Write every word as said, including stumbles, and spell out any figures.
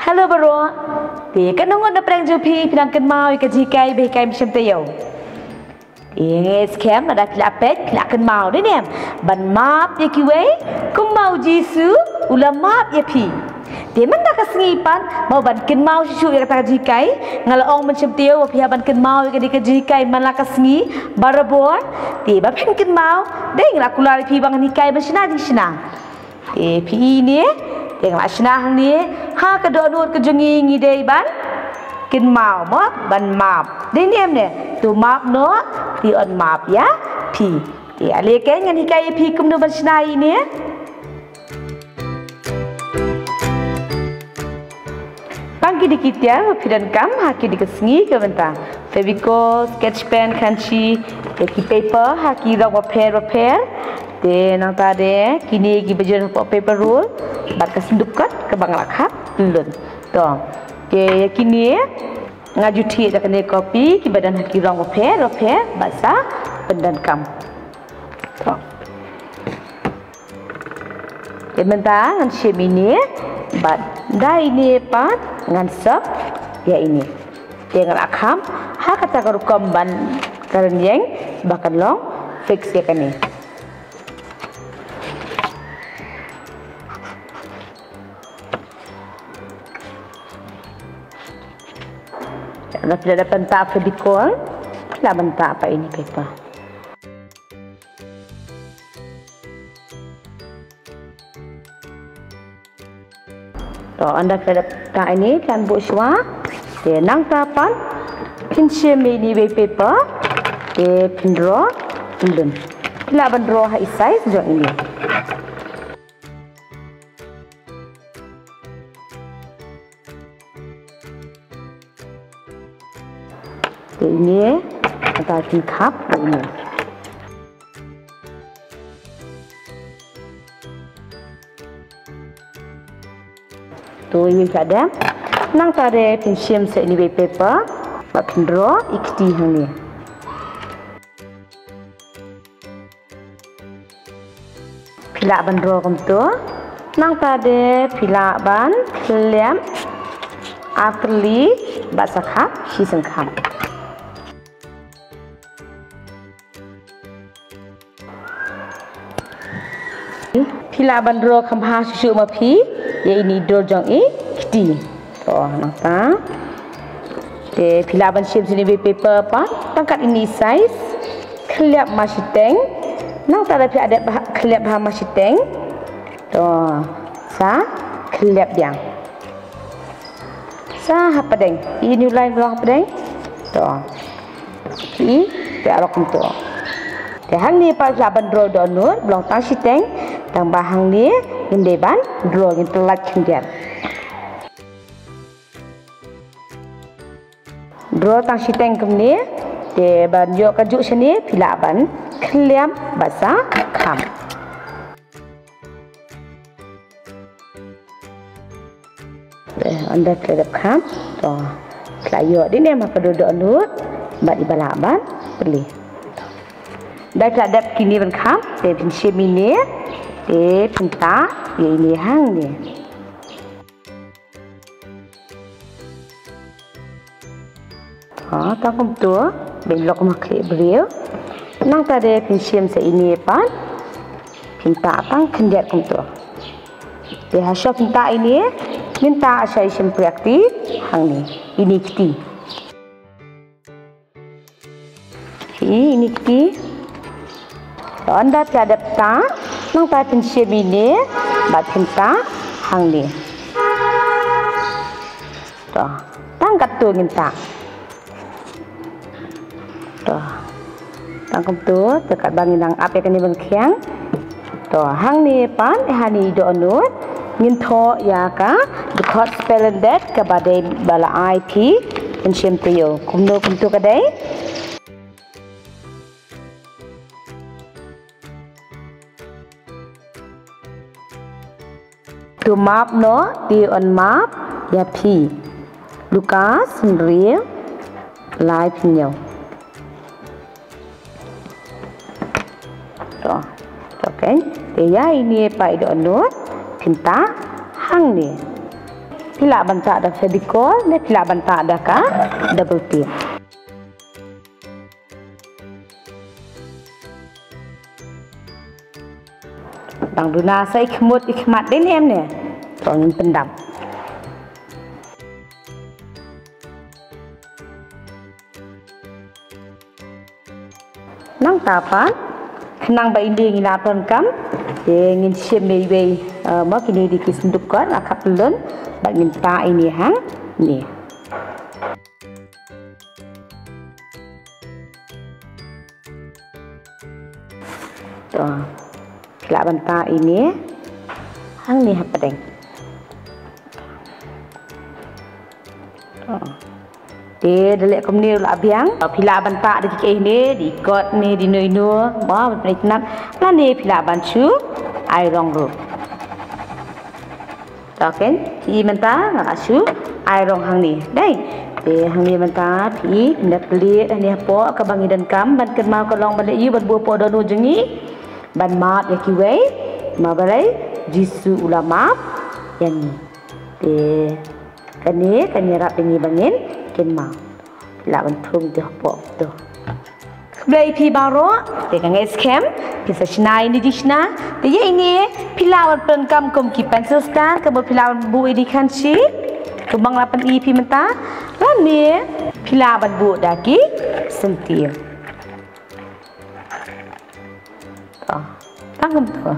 Hello baroh. Te katno ngut na pdeng jong phi phi dang kynmaw ïa ka jinghikai ba hikai mynshwa taïew? Ïa ngi skhem lada phi la peit phi la kynmaw, dei ne em? Ban map ïa kiwei kumba u Jisu u la map ïa phi. Te mynta ka sngi pat mo ban kynmaw shuh shuh ïa kata ka jinghikai. Nga la ong mynshwa taïew ba phi hap ban kynmaw ïa kane ka jinghikai man la ka sngi barabor. Te ba phin kynmaw, dei nga la kular ïa phi ba ngan hikai ban shna jingshna. Te phi ïohi ne, te nga la shna hangne ha ka dohnud ka jong ngi, ngi dei ban kynmaw mo, ban map. Dei ne em ne? To map noh, te yn map ïa phi. Te ale keiñ ngan hikai ïa phi kumno ban shna ïa ine. Tang ki dei ki tiar ba phi donkam ha kine ki sngi kiba mynta. Fevicol, sketch pen, khanchi, te ki paper ha ki rong bapher bapher. Te nangta de kine kiba ju don hapoh paper roll bad ka synduk kot kaba nga la khap lun. To. Te ïa kine nga ju thiah da kane ka copy kiba don ha ki rong bapher bapher bad sa pyndonkam. To. Te mynta ngan shim ine bad da ine pat ngan sop ïa ine. Te ngan kham ha kata ka rukom ban kren ïeng ba kan long fix ïa kane. Lada phi la dep pyntah Fevicol, phi lah ban pyntah pat ine paper. To, ynda phi la dep pyntah ine, phi lah ban buh shuwa. Te nangta pat phin shim ine iwei i paper. Te phin draw, phin lun. Phi lah ban draw ha i size jong ine. Te ine, ata phin khap ine. To ine ka dei. Nangta de phin shim sa ine iwei i paper. Bad phin draw i kti hangne. Phi lah ban draw kumto. Nangta de phi lah ban khlem artylli bad sa khap shi sngewkhap. Phi lah ban draw kham bha shuh shuh ma phi ïa ine i dur jong i kti. To, nangta. Te phi lah ban shim sa ine iwei i paper pat tang kat ine i size. Khlep ma shiteng. Nangta da phi lah dep khlep bha ma shiteng. To, sa khlep biang. Sa hapdeng. Ine u line ba long hapdeng. To. Phi, te arok kumto. Te hangne pat phi lah ban draw dohnud, ba long tang shiteng, tang ba hangne ngin dei ban draw, ngin pyllait khyndiat. Draw tang shiteng kumne, te ban ïoh kajuh shane phi lah ban khlem bad sa kham. Te ynda phi la dep kham, to phi lah ïoh dei ne em ha ka dohnud bad i ba lah ban plie. Ynda phi la dep kine ban kham, te phin shim ine, te phin tah ïa ine hangne. Ha, tang kumto, ban lok ma khlieh briew. Nangta de phin shim sa ine pat. Phin tah tang khyndiat kumto. Te ha shuwa phin tah ine, ngin tah sha i shympriahti hangne. Ine i kti. Ine i kti. Ynda phi la dep tah, nangta phin shim ine, bad phin tah hangne. To, tang katto ngin tah. To, tang kumto, te katba ngin nang ap ïa kane ban khiang. To, hangne pat, hangne i dohnud, ngin thoh ïa ka dkhot spell and date kaba dei ba la ai phi, phin shim taïew. Kumno kumto ka dei. To map noh, te yn map ïa phi. Lukas hynriew, lai phew hynñiew. To, to keiñ. Te ïa ine pat i dohnud, phin tah hangne. Phi lah ban tah da Fevicol ne phi lah ban tah da ka double tape. Dang duna sa i khmut i khmat dei ne em ne. To ngin pyndap. Nangta pat, khnang ba ine ngi la pyndonkam, te ngin shim iwei, eh, mo kine dei ki synduk kot, la khap lun, bad ngin tah ine hangne. To. Phi lah ban tah ine hangne hapdeng. To. Te da leh kumne ruh la biang. Phi lah ban tah da kiei ne, dei kot ne, dei ino ino, mo ban pyndonkam. Lane phi lah ban shu ai rong ruh. To, phi i mynta nga la shu ai rong hangne. Dei. Te hangne mynta phi i, phi da plie hangne hapoh kaba ngi donkam ban kynmaw ka long ban leh ïa u ban buh hapoh dohnud jong ngi. Ban map ïa kiwei. Namar balei? Jisu u la map ïa ngi. Te kane kan ïarap ïa ngi ba ngin kynmaw. Lah ban thung te hapoh to. Khublei phi baroh, te ka ngi skhem phi sa shna ïa ine i jingshna. Te ïa ine phi lah ban pyndonkam kum ki pencil stand, kaba phi lah ban buh ïa i khanshi. Kumba nga la pyni ïa phi mynta. Lane phi lah ban buh da ki syntiew. To, tang kumto.